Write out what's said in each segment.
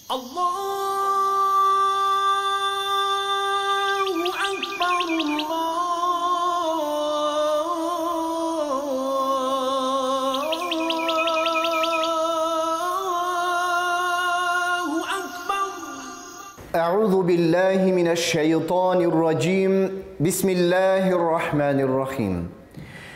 الله أكبر الله أكبر. أعوذ بالله من الشيطان الرجيم. بسم الله الرحمن الرحيم.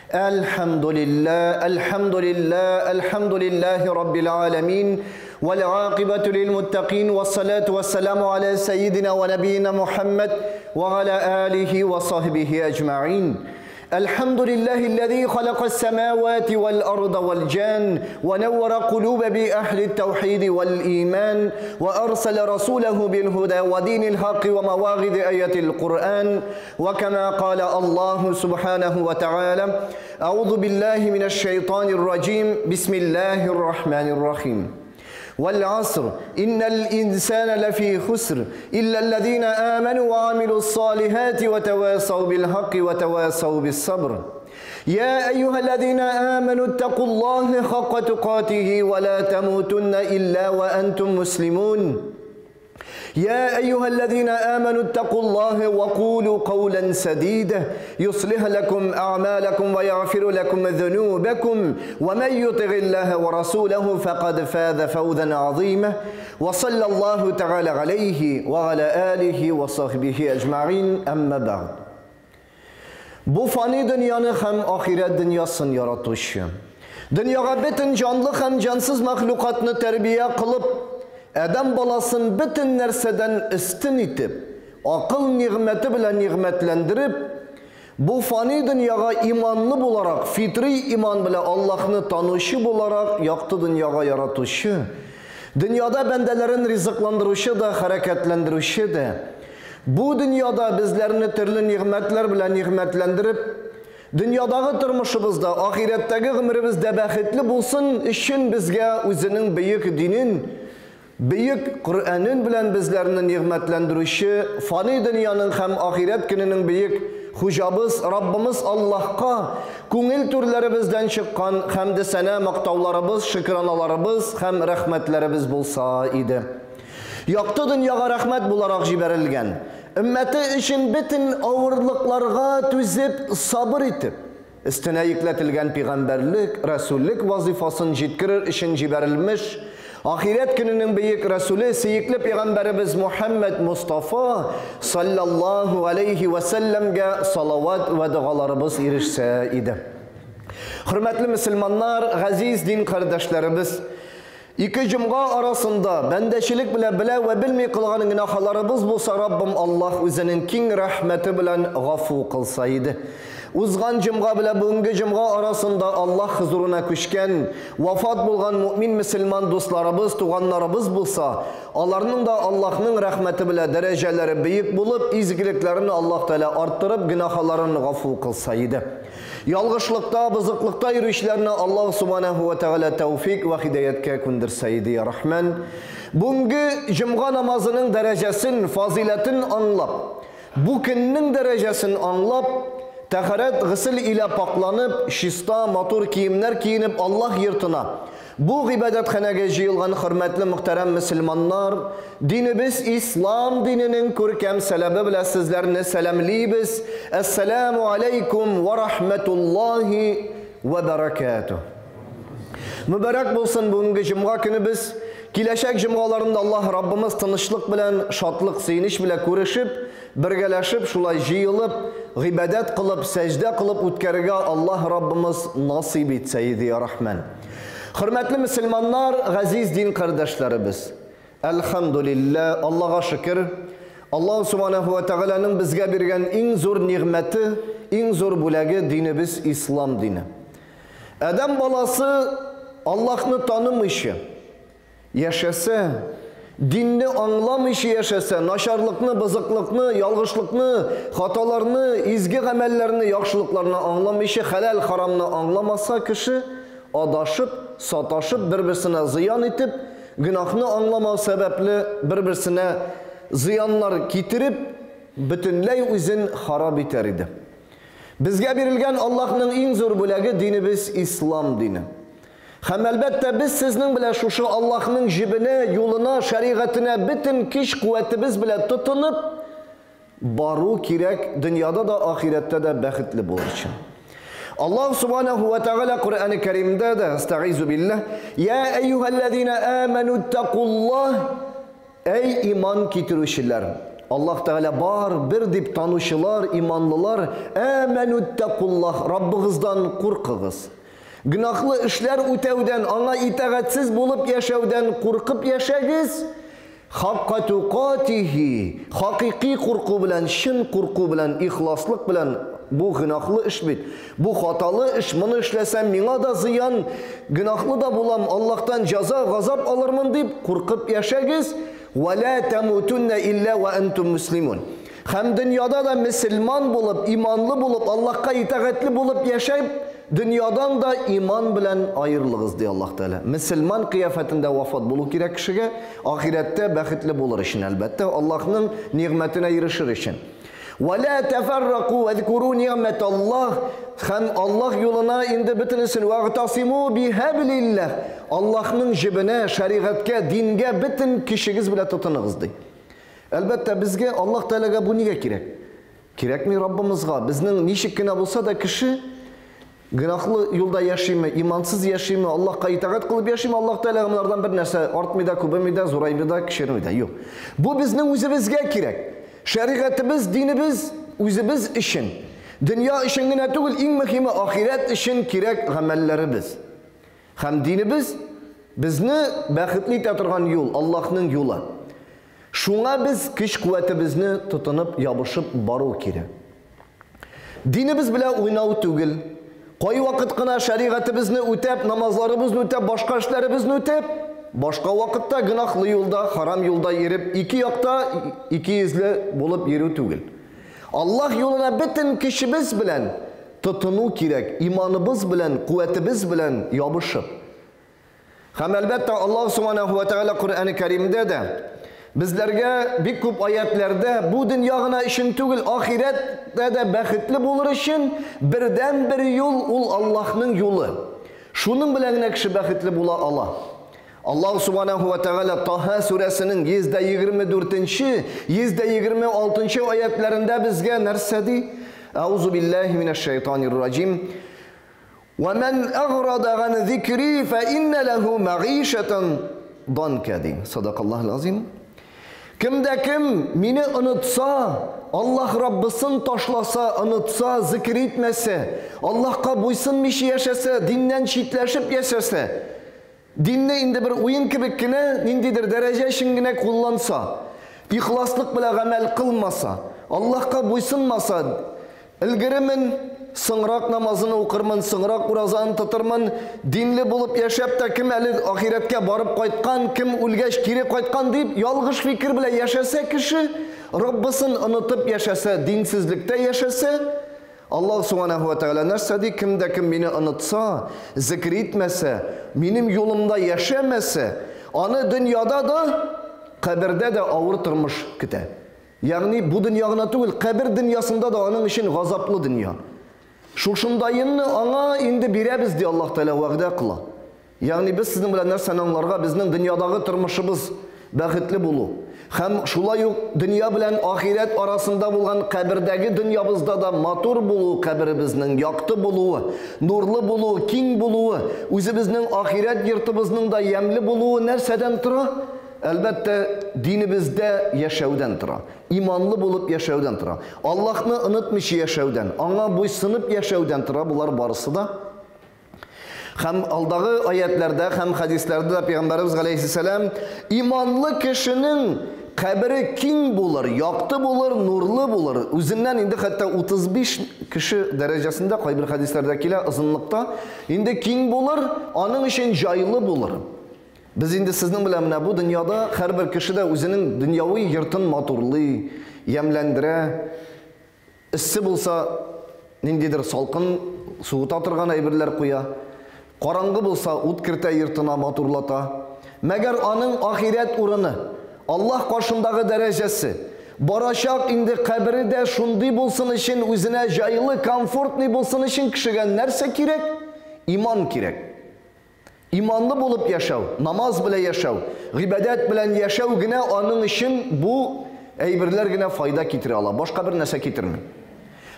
الحمد لله الحمد لله الحمد لله رب العالمين، والعاقبة للمتقين، والصلاة والسلام على سيدنا ونبينا محمد وعلى آله وصحبه أجمعين. الحمد لله الذي خلق السماوات والأرض والجان، ونور قلوب بأهل التوحيد والإيمان، وأرسل رسوله بالهدى ودين الحق ومواعظ آية القرآن. وكما قال الله سبحانه وتعالى: أعوذ بالله من الشيطان الرجيم، بسم الله الرحمن الرحيم. والعصر إن الإنسان لفي خسر إلا الذين آمنوا وعملوا الصالحات وتواصوا بالحق وتواصوا بالصبر. يا أيها الذين آمنوا اتقوا الله حق تقاته ولا تموتن إلا وأنتم مسلمون. يا أيها الذين آمنوا اتقوا الله وقولوا قولا سديدا يصلح لكم أعمالكم ويغفر لكم ذنوبكم، ومن يطع الله ورسوله فقد فاز فوزا عظيما. وصلى الله تعالى عليه وعلى آله وصحبه أجمعين. أما بعد. Bu fani dünyanı hem ahiret dünyasını yaratışı, dünyaga bütün canlı hem cansız mahlukatını terbiye kılıp, Adam balasın bütün нәрсәдән өстен итеп, акыл нигъмәте белән нигъмәтләндереп, бу фани дөньяга иманлы буларак, фитри иман белән Аллаһны танучы буларак, якты дөньяга яратучы, дөньяда бәндәләрен ризыкландыручы да, хәрәкәтләндерүче дә, бу дөньяда безләрне төрле нигъмәтләр белән нигъмәтләндереп, дөньядагы тормышыбызда, ахирәттәге гомеребездә бәхетле булсын өчен безгә үзенең бөек динен, бөек Коръәнен белән безләрне нигъмәтләндерүче, фани дөньяның һәм ахирәт көненең бөек хуҗабыз Раббымыз Аллаһка күңел түрләребездән чыккан хәмде сәнә мактауларыбыз, шөкраналарыбыз һәм рәхмәтләребез булса иде. Якты дөньяга рәхмәт буларак җибәрелгән, өммәте өчен бөтен авырлыкларга түзеп, сабыр итеп, өстенә йөкләтелгән пәйгамбәрлек, рәсүллек вазифасын җиткерер өчен җибәрелмеш Ахирәт көненең бөек Расуле, сөекле пәйгамбәребез Мухаммад Мустафа саллаллаһу алейхи ва сәлләмгә салават ва догаларыбыз ирешсә иде. Хөрмәтле мөселманнар, газиз дин кардәшләребез, ике җомга арасында бәндәчелек белән белә ва белми кылган гөнаһларыбыз булса, Раббым Аллаһ үзенең киң рәхмәте белән гафу кылса иде. Узган җомга белән бүгенге җомга арасында Аллаһ хузурына күчкән, вафат булган мөмин мөселман дусларыбыз, туганнарыбыз булса, аларның да Аллаһның рәхмәте белән дәрәҗәләре бөек булып, изгелекләрен Аллаһ Тәгалә арттырып, гөнаһларын гафу кылса иде. Ялгышлыкта, бозыклыкта йөрүчеләрне Аллаһ субханаһу ва тәгалә тәүфик ва һидаяткә күндерсә иде, я Рахман. Бүгенге җомга намазының дәрәҗәсен, фазиләтен аңлап, бу көннең дәрәҗәсен аңлап, тәһарәт, гысел илә пакланып, чиста, матур киемнәр киенеп Аллаһ йортына, бу гыйбадәтханәгә җыелган хөрмәтле мөхтәрәм мөселманнар, динебез ислам диненең күркәм сәләбе белән сезләрне сәламлибез. Әссәламу алейкум ва рахматуллаһи ва баракатуһ. Мөбарәк булсын бүгенге җомга көнебез. Киләчәк җомгаларында Аллаһ Раббымыз тынычлык белән, шатлык, сөенеч белән күрешеп, бергәләшеп, шулай җыелып, гыйбадәт кылып, сәҗдә кылып үткәрергә Аллаһ Раббымыз насыйп итсә иде, я Рахман. Хөрмәтле мөселманнар, газиз дин кардәшләребез, әлхәмдүлилләһ, Аллаһка шөкер, Аллаһ субханаһу ва тәгаләнең безгә биргән иң зур нигъмәте, иң зур бүләге динебез ислам дине. Адәм баласы Аллаһны танымыйча яшәсә, динне аңламыйча яшәсә, начарлыкны, бозыклыкны, ялгышлыкны, хаталарны, изге гамәлләрне, яхшылыкларны аңламыйча, хәләл, харамны аңламаса кеше адашып, саташып, бер-берсенә зыян итеп, гөнаһны аңламау сәбәпле бер-берсенә зыяннар китереп, бөтенләй үзен харап итәр иде. Безгә бирелгән Аллаһның иң зур бүләге динебез ислам дине. Һәм әлбәттә без сезнең белән шушы Аллаһның җебенә, юлына, шәригатенә бөтен көч-куәтебез белән тотынып бару кирәк, дөньяда да, ахирәттә дә бәхетле булыр өчен. Аллаһ субханаху ва тааля Коръән Кәримдә дә, астагыйзу биллаһ, я әйюһәлләзина аману тақуллаһ, әй иман китерүчеләр, Аллаһ Тәгалә бар, бер дип танучылар, иманлылар, аману тақуллаһ, Раббыгыздан куркыгыз. Гөнаһлы эшләр үтәүдән, аңа итагатьсез булып яшәүдән куркып яшәгез. Хакка туқатихи, хакыйкый курку белән, чын курку белән, ихласлык белән, бу гөнаһлы эш бит, бу хаталы эш, моны эшләсәм миңа да зыян, гөнаһлы да булам, Аллаһтан җәза, газап алырмын дип куркып яшәгез. Ва ла тамутунна илля ва антум муслимун. Һәм дөньяда да мөселман булып, иманлы булып, Аллаһка итагатьле булып яшәп, дөньядан да иман белән аерылыгыз, ди Аллаһ Тәгалә. Мөселман кыяфәтендә вафат булу кирәк кешегә, ахирәттә бәхетле булыр өчен, әлбәттә, Аллаһның нигъмәтенә ирешер өчен. Ва ла тафарраку вазкуру ни'маталлаһ, һәм Аллаһ юлына инде бөтенесен вагтасиму бихаблиллаһ, Аллаһның җебенә, шәригатькә, дингә бөтен көчегез белән тотыныгыз, ди. Әлбәттә, безгә Аллаһ Тәгаләгә бу нигә кирәк? Кирәкми Раббымызга. Безнең ничек кенә булса да кеше гөнаһлы юлда яшиме, имансыз яшиме, Аллаһка итагать кылып яшиме, Аллаһ Тәгаләгә монардан бер нәрсә артмый да, күбәйми дә, зураймый да, кечерми дә. Юк. Бу безнең үзебезгә кирәк. Шәригатебез, динебез үзебез өчен. Дөнья өчен генә түгел, иң мөһиме ахирәт өчен кирәк гамәлләребез. Һәм динебез безне бәхетле итә торган юл, Аллаһның юлы. Шуңа без көч-куәтебезне тотынып, ябышып бару кирәк. Динебез белән уйнау түгел. Кайвакыт кына шәригатебезне үтәп, намазларыбызны үтәп, башка эшләребезне үтәп, башка вакытта гөнаһлы юлда, харам юлда йөреп, ике якта ике йөзле булып йөрү түгел. Аллаһ юлына бөтен көчебез белән тотыну кирәк, иманыбыз белән, куәтебез белән ябышып. Һәм әлбәттә Аллаһ субханаху ва тааля Коръән Кәримдә дә безләргә бик күп аятләрдә бу дөнья гына өчен түгел, ахирәттә дә бәхетле булыр өчен бердән-бер юл ул Аллаһның юлы. Шуның белән генә кеше бәхетле була ала. Аллаһ субханаху ва тааля Таһа сүрәсенең 124-нче, 126-нчы аятларында безгә нәрсә ди? Аузу биллаһи минәш шайтанир раҗим. Ва ман аграда ган зикри фа инна лаху магишатан данка, ди. Садакаллахул азим. Кем дә кем мине онытса, Аллаһ Раббысын ташласа, онытса, зикр итмәсә, Аллаһка буйсынмыйча яшәсә, диннән читләшеп яшәсә, динне инде бер уен кебек кенә, ниндидер дәрәҗә өчен генә кулланса, ихласлык белән гамәл кылмаса, Аллаһка буйсынмаса, өлгеремен, соңрак намазын укырмын, соңрак уразаны тотырмын, динле булып яшәп тә кем әле ахирәткә барып кайткан, кем үлгәч кире кайткан дип ялгыш фикер белән яшәсә кеше, Раббысын онытып яшәсә, динсезлектә яшәсә, Аллаһ субханаху ва тааля нәрсә ди? Кем дә кем мине онытса, зикр итмәсә, минем юлымда яшәмәсә, аны дөньяда да, кабердә дә авыр тормыш көтә. Ягъни бу дөнья гына түгел, кабер дөньясында да аның өчен газаплы дөнья. Шушындаенны аңа инде бирәбез ди Аллаһ Тәгалә вәгъдә кыла. Ягъни без сезнең белән нәрсәне аңларга, безнең дөньядагы тормышыбыз бәхетле булу һәм шулай ук дөнья белән ахирәт арасында булган кабердәге дөньябызда да матур булу, каберебезнең якты булуы, нурлы булуы, киң булуы, үзебезнең ахирәт йортыбызның да ямьле булуы нәрсәдән тора? Әлбәттә, динебездә яшәүдән тора. Иманлы булып яшәүдән тора. Аллаһны онытмыйча яшәүдән, аңа буйсынып яшәүдән тора болар барысы да. Һәм алдагы аятларда һәм хадисләрдә дә Пәйгамбәребез галәйһиссәлам иманлы кешенең кабере киң булыр, якты булыр, нурлы булыр. Үзеннән инде хәтта 35 кеше дәрәҗәсендә кайбер хадисләрдә килә озынлыкта инде киң булыр, аның өчен җайлы булыр. Без инде сезнең белән менә бу дөньяда һәрбер кеше дә үзенең дөньяви йортын матурлый, ямьләндерә. Эссе булса, ниндидер салкын суыта торган әйберләр куя. Караңгы булса, ут кертә йортына, матурлата. Мәгәр аның ахирәт урыны, Аллаһ каршындагы дәрәҗәсе, барачак инде кабере дә шундый булсын өчен, үзенә җайлы, комфортный булсын өчен кешегә нәрсә кирәк? Иман кирәк. Иманлы булып яшәү, намаз белән яшәү, гыйбадәт белән яшәү генә аның өчен бу әйберләр генә файда китерә ала, башка бер нәрсә китерми.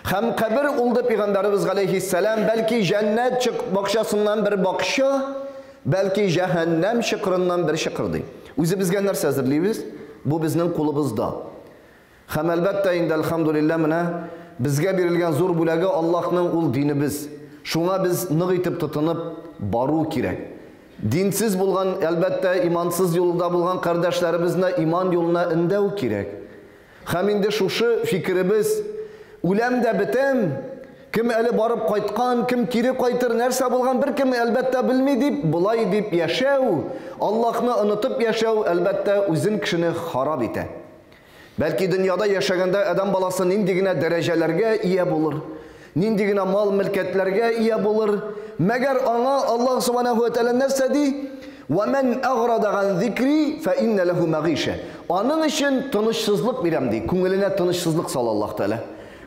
Һәм кабер ул ди пәйгамбәребез галәйһиссәлам, бәлки җәннәт чык бакчасыннан бер бакча, бәлки җәһәннәм чокырыннан бер чокыр ди. Үзебезгә нәрсә әзерлибез? Бу безнең кулыбызда. Һәм әлбәттә инде, әлхәмдүлилләһ, менә безгә бирелгән зур бүләге Аллаһның ул динебез. Шуңа без нык итеп тотынып бару кирәк. Динсез булган, әлбәттә, имансыз юлда булган кардәшләребезне иман юлына өндәү кирәк. Һәм инде шушы фикеребез, үләм дә бетәм, кем әле барып кайткан, кем кире кайтыр, нәрсә булган, беркем әлбәттә белми дип, болай дип яшәү, Аллаһны онытып яшәү, әлбәттә, үзен кешене харап итә. Бәлки дөньяда яшәгәндә адәм баласы нинди генә дәрәҗәләргә ия булыр, нинди генә мал-мөлкәтләргә ия булыр, мәгәр аңа Аллаһ Субханаһу ва Тәгалә нәрсә ди? Ва ман аграда ган зикри фа инна лаху магиша. Аның өчен тынычсызлык бирәм ди. Күңеленә тынычсызлык сала Аллаһ Тәгалә.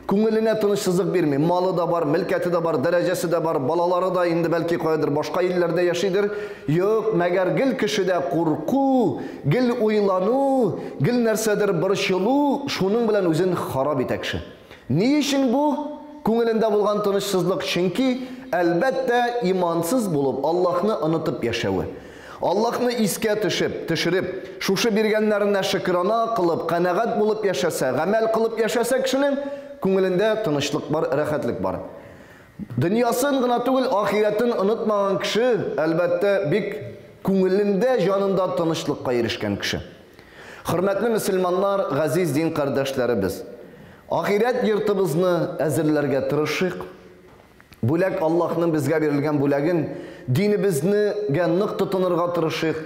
Күңеленә тынычсызлык бирми. Малы да бар, мөлкәте дә бар, дәрәҗәсе дә бар, балалары да инде бәлки каядыр башка илләрдә яшидер. Юк, мәгәр гел кешедә курку, гел уйлану, гел нәрсәдер борчылу, шуның белән үзен харап итә кеше. Ни өчен бу күңелендә булган тынычсызлык? Чөнки, әлбәттә, имансыз булып, Аллаһны онытып яшәве. Аллаһны искә төшеп, төшереп, шушы биргәннәренә шөкрана кылып, канәгать булып яшәсә, гамәл кылып яшәсә кешенең күңелендә тынычлык бар, рәхәтлек бар. Дөньясын гына түгел, ахирәтен онытмаган кеше, әлбәттә, бик күңелендә, җанында тынычлыкка ирешкән кеше. Хөрмәтле мөселманнар, газиз дин кардәшләребез, ахирәт йортыбызны әзерләргә тырышыйк. Бүләк Аллаһның безгә бирелгән бүләген, динебезнегә нык тотынырга тырышыйк.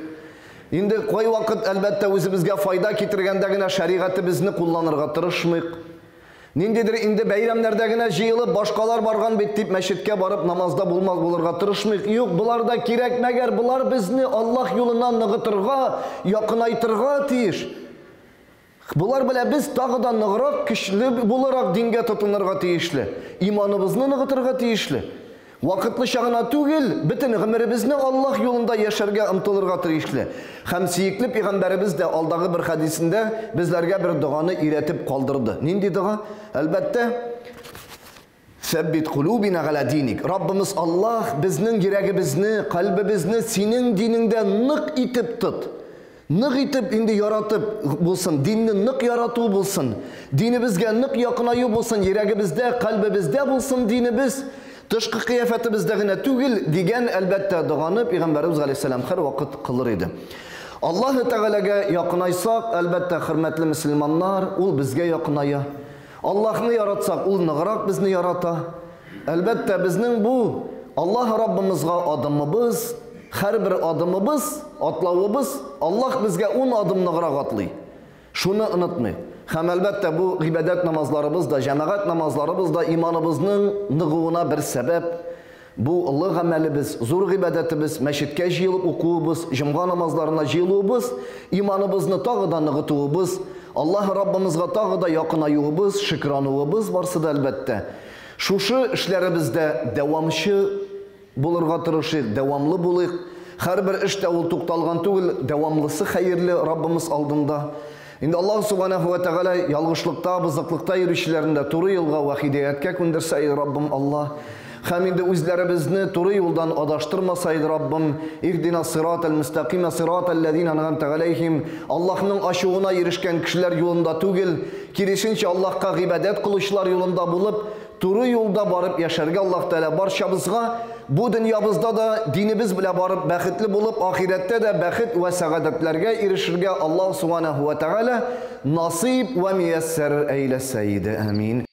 Инде кайвакыт, әлбәттә, үзебезгә файда китергәндә генә шәригатебезне кулланырга тырышмыйк. Ниндидер инде бәйрәмнәрдә генә җыелып, башкалар барган бит дип мәчеткә барып намазда булмас булырга тырышмыйк. Юк, болар да кирәк, мәгәр болар безне Аллаһ юлына ныгытырга, якынайтырга тиеш. Болар белән без тагы да ныграк, көчле буларак дингә тотынырга тиешле. Иманыбызны ныгытырга тиешле. Вакытлыча гына түгел, бөтен гомеребезне Аллаһ юлында яшәргә омтылырга тиешле. Һәм сөекле пәйгамбәребез дә алдагы бер хәдисендә безләргә бер доганы өйрәтеп калдырды. Нинди дога? Әлбәттә, Сәббит кулубина галя диник. Раббымыз Аллаһ, безнең йөрәгебезне, кальбебезне синең динеңдә нык итеп тот. Нык итеп инде яратып булсын, динне нык ярату булсын, динебезгә нык якынаю булсын, йөрәгебездә, кальбебездә булсын динебез, тышкы кыяфәтебездә генә түгел, дигән, әлбәттә, доганы Пәйгамбәребез галәйһиссәлам һәрвакыт кылыр иде. Аллаһы Тәгаләгә якынайсак, әлбәттә, хөрмәтле мөселманнар, ул безгә якыная. Аллаһны яратсак, ул ныграк безне ярата. Әлбәттә, безнең бу Аллаһ Раббымызга адымыбыз, һәрбер адымыбыз, атлавыбыз, Аллаһ безгә 10 адым ныграк атлый. Шуны онытмыйк. Һәм әлбәттә, бу гыйбадәт намазларыбыз да, җәмәгать намазларыбыз да иманыбызның ныгуына бер сәбәп. Бу олы гамәлебез, зур гыйбадәтебез, мәчеткә җыелып укуыбыз, җомга намазларына җыелуыбыз, иманыбызны тагы да ныгытуыбыз, Аллаһ Раббымызга тагы да якынаюыбыз, шөкрануыбыз барсы да әлбәттә. Шушы эшләребездә дәвамчы булырга тырышыйк, дәвамлы булыйк. Һәрбер эш тә ул тукталган түгел, дәвамлысы хәерле Раббымыз алдында. Инде Аллаһ Субханаһу ва Тәгалә ялгышлыкта, бозыклыкта йөрүчеләрне дә туры юлга вә һидаяткә күндерсә иде, Раббым Аллаһ. Һәм инде үзләребезне туры юлдан адаштырмаса иде, Раббым. Иһдина сиратал мустакима сиратал ләзина ан'амта галәйһим. Аллаһның ачуына ирешкән кешеләр юлында түгел, киресенчә Аллаһка гыйбадәт кылучылар юлында булып, туры юлда барып яшәргә Аллаһ Тәгалә барчабызга бу дөньябызда да динебез белән барып бәхетле булып, ахирәттә дә бәхет вә сәгадәтләргә ирешергә Аллаһ Субханаһу ва Тәгалә насыйп вә мияссәр әйләсә иде. Амин.